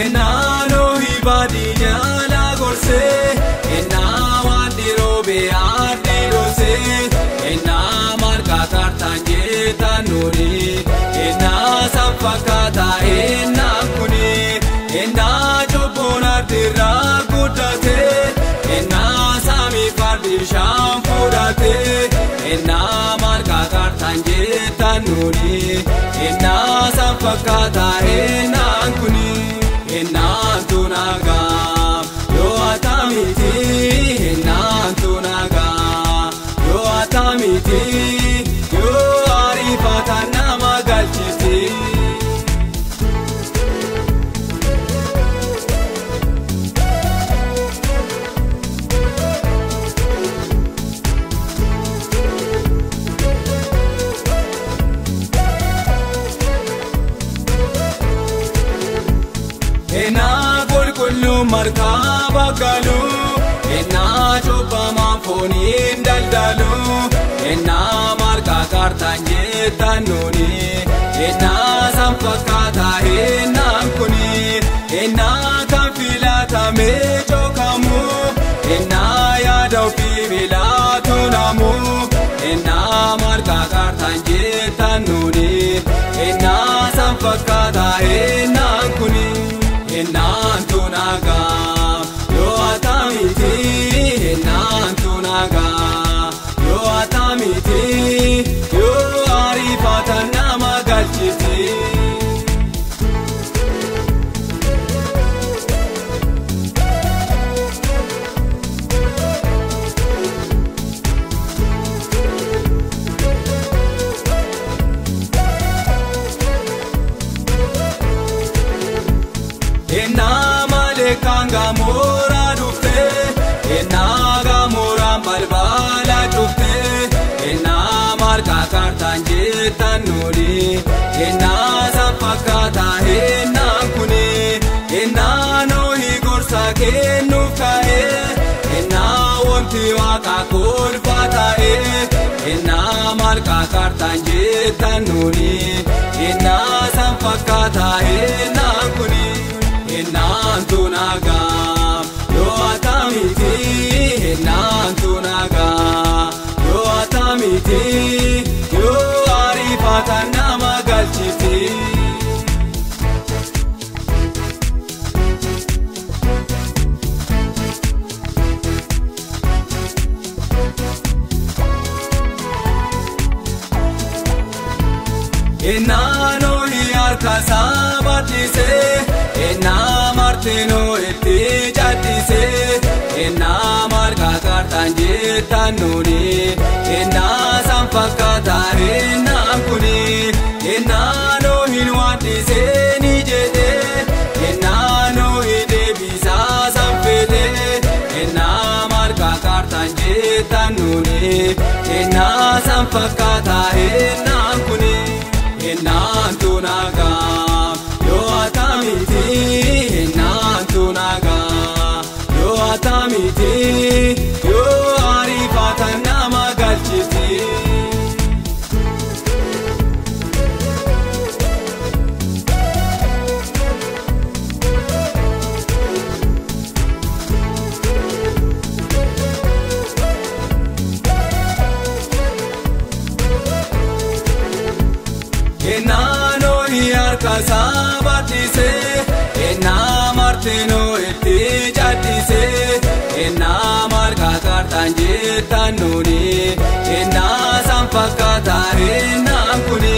Ennaa hibadii la gorsee ennaa waan diroobe aadde dhoosee ennaa marga kaartaan jeetan nuuni ennaa san fakkaata ennaan kuni ennaa cubbuun ardirraa guddate ennaa saamii fardi bishaan fudhate ennaa marga kaartaan jeetan nuuni ennaa san fakkaata ennaan kuni. Ennaan tunagaa yoo atamiti ennaan tunagaa yoo atamiti yoo ariifata nama galchiti. Ennaa qulqulluu markaaba galuu ennaa cubbamaan fooniin daldaluu ennaa marga kaartaan jettan nuuni ennaa san fakkaata ennaan kuni ennaa kan filatamee cookamu ennaa yaada ofii bilaatu namu ennaa marga kaartaan jettan nuuni ennaa san fakkaata ennaan kuni. Ennaan tunagaa yoo atamiti ennaan tunagaa yoo atamiti yoo ariifata nama galchiti. Ennaa malee kan gamoora dhuftee ennaa gamooraan balbala cuftee ennaa marga kaartaan jettan nuuni ennaa san fakkaata ennaan kuni ennaa noohi gorsa kennuuf ka'ee ennaa wanti waaqa kolfaa ta'ee ennaa marga kaartaan jettan nuuni ennaa san fakkaata ennaan kuni. Ennaan tunagaa yoo atamiti ennaan tunagaa yoo atamiti yoo ariifata nama galchiti. Ennaa noohi harka isaa bal'isee ennaa martinuu itti callisee ennaa marga kaartaan jettan nuuni ennaa san fakkaata ennaan kuni ennaa noohin waan dhiisee ni jedhee ennaa noohi deebisaa san fedhee ennaa marga kaartaan jettan nuuni ennaa san fakkaata ennaan kuni. Ennaan tunagaa yoo atamiti ennaan tunagaa yoo atamiti yoo ariifata nama galchiti. Ennaa noohi harka isaa bal'isee ennaa martinuu itti callisee ennaa marga kaartaan jettan nuuni ennaa san fakkaata ennaan kuni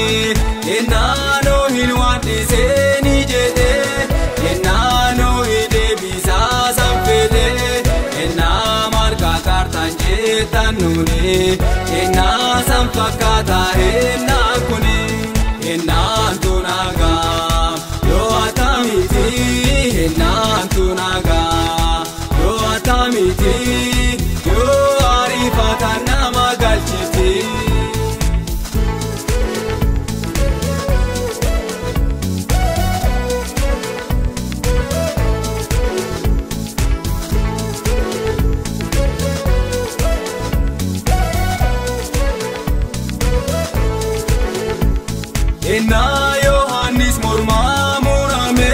ennaa noohin waan dhiisee ni jedhee ennaa noohi deebisaa san fedhee ennaa marga kaartaan jettan nuuni ennaa san fakkaata ennaan kuni. Ennaan tunagaa yoo atamiti ennaan tunagaa yoo atamiti yoo ariifata nama galchiti. Ennaa Yohaannis mormaa murame.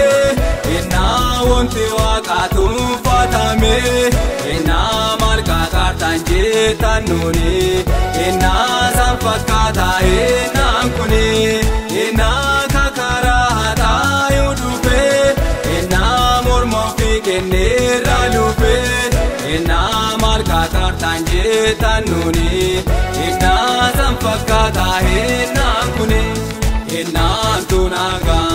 qaartaan jettan nuuni ennaa san fakkaata ennaan kuni ennaa kakaraa haxaayuu dhufee ennaa morma ofii kenneerra lufee ennaa maal qaartaan jettan nuuni ennaa san fakkaata ennaan kuni ennaan tunagaa.